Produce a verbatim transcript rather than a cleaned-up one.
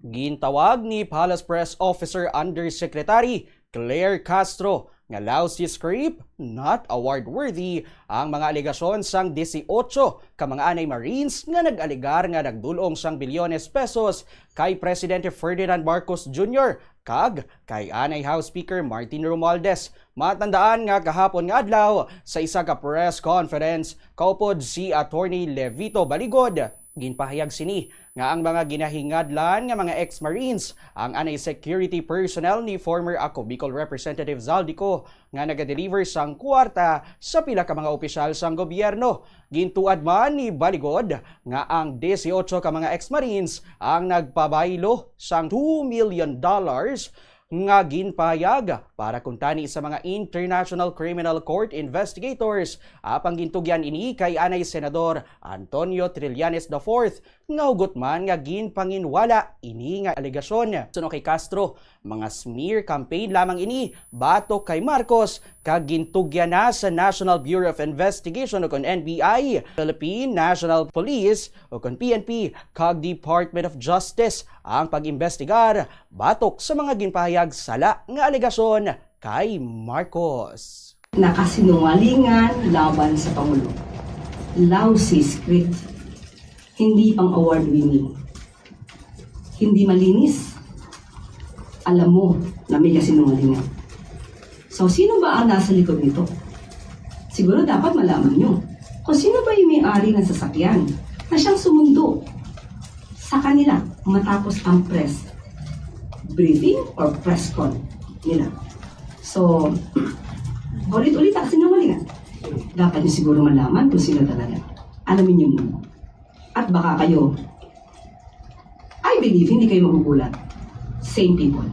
Gintawag ni Palace Press Officer Undersecretary Claire Castro nga lousy script, not award-worthy ang mga alegasyon sang disiotso ka mga anay Marines nga nag-alegar nga nagdul-ong sang bilyones pesos kay Presidente Ferdinand Marcos Junior kag kay anay House Speaker Martin Romualdez. Matandaan nga kahapon nga adlaw, sa isa ka press conference, kaupod si Attorney Levito Baligod, ginpahayag sini nga ang mga ginahingadlan nga mga ex-Marines ang anay security personnel ni former Ako Bicol Representative Zaldy Co nga nagadeliver sang kwarta sa pila ka mga opisyal sang gobyerno. Gintuad man ni Baligod nga ang disiotso ka mga ex-Marines ang nagpabaylo sang two million dollars nga ginpahayag para kuntani sa mga International Criminal Court investigators, apang gintugyan ini kay anay Senador Antonio Trillanes the fourth, nga hugot man nga ginpanginwala ini nga alegasyon. Suno kay Castro, mga smear campaign lamang ini batok kay Marcos, kag gintugyan na sa National Bureau of Investigation o kon N B I, Philippine National Police o kon P N P, kag Department of Justice ang pag-imbestigar batok sa mga ginpahayag sala nga alegasyon kay Marcos. Nakasinungalingan laban sa Pangulo. Lousy script. Hindi pang award winning. Hindi malinis. Alam mo na may kasinungalingan. So, sino ba ang nasa likod nito? Siguro dapat malaman nyo kung sino ba yung may-ari ng sasakyan na siyang sumundo sa kanila matapos ang press briefing or press con nila. So, ulit-ulit ang sinungalingan. Dapat nyo siguro malaman kung sino talaga. Alamin nyo muna. At baka kayo, I believe, hindi kayo magugulat. Same people.